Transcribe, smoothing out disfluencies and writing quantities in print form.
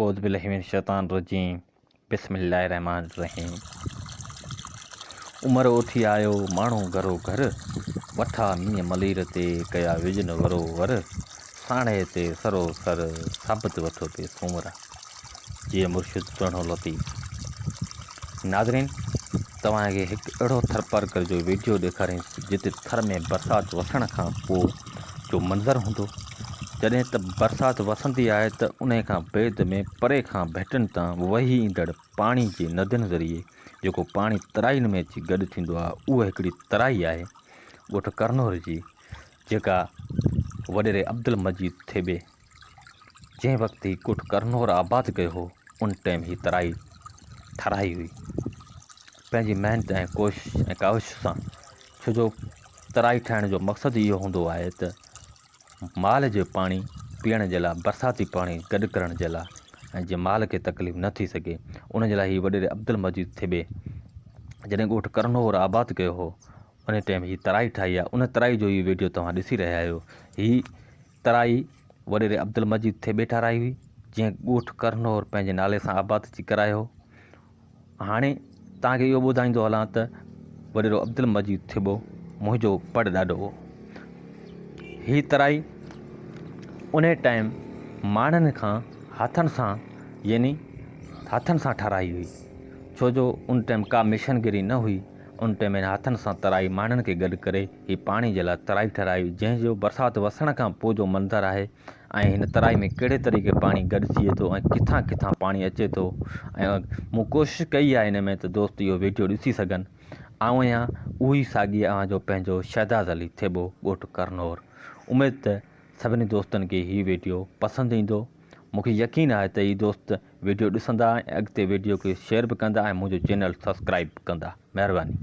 اعوذ بالله من الشيطان الرجيم بسم الله الرحمن الرحيم عمر اٿي آيو ماڻهو گهرو گهر وٺا مينهن ملير تي ڪيا وجن ورو ور ساڻيهه تي سرو سر ثابت وٺو پي سومرا جيئي مرشد سهڻو لطيف ناظرين توهان کي هڪ اهڙو ٿرپارڪر جو ويڊيو ڏيکاريندس جتي ٿر ۾ برسات وسڻ کان پوء جو منظر هوندو جڏهن ته برسات وسندي آهي ته انهي کان بعد ۾ پري کان ڀٽن تان وهي ايندڙ پاڻي جي ندين ذريعي جيڪو پاڻي ترائين ۾ اچي گڏ ٿيندو آهي اهو هڪڙي ترائي آهي ڳوٺ ڪرنور جي جيڪا وڏيري عبدالمجيد ٿيٻي جنهن وقت هي ڳوٺ ڪرنور آباد ڪيو هو ان ٽائيم هي ترائي ٺهرائي هئي پنهنجي محنت ۽ ڪوشش ۽ ڪاوش سان ڇو جو ترائي ٺاهڻ جو مقصد اهو هوندو آهي ته مال جو پاڻي پيئڻ جي لاء برساتي پاڻي گڏ ڪرڻ جي لاء ۽ جيئن مال کي تڪليف نه ٿي سگهي ان جي لاء هي وڏيري عبدالمجيد ٿيٻي جڏهن ڳوٺ ڪرنور آباد ڪيو هو ان ٽائيم هي ترائي ٺاهي آهي ان ترائي جو هي ويڊيو توهان ڏسي رهيا آهيو هي ترائي وڏيري عبدالمجيد ٿيٻي ٺهرائي هئي، جنهن ڳوٺ ڪرنور پنهنجي نالي سان آباد ٿي ڪرايو هو. هاڻي توهان کي اهو ٻڌائيندو هلان ته وڏيرو عبدالمجيد ٿيٻو منهنجو پڙ ڏاڏو هو. هي ترائي انهي ٽائيم ماڻهن کان هٿن سان يعني هٿن سان ٺهرائي هئي، ڇو جو ان ٽائيم ڪا مشنگري نه هئي. ان ٽيم هن هٿن سان ترائي ماڻهن کي گڏ ڪري هي پاڻي جي لاء ترائي ٺهرائي جنهن جو برسات وسڻ کان پوء جو منظر آهي ۽ هن ترائي ۾ ڪهڙي طريقي پاڻي گڏ ٿئي ٿو ۽ ڪٿان ڪٿان پاڻي اچي ٿو ۽ مون ڪوشش ڪئي آهي هن ۾ ته دوست اهو ويڊيو ڏسي سگهن آئون آهيان اهو ئي ساڳي اوهان جو پنهنجو شهداد علي ٿيٻو ڳوٺ ڪرنور اميد ته سڀني دوستن کي هي ويڊيو پسند ايندو مونکي يقين آهي ته هي دوست ويڊيو ڏسندا ۽ اڳتي ويڊيو کي شيئر به ڪندا ۽ منهنجو چينل سبسڪرائيب به ڪندا مهرباني.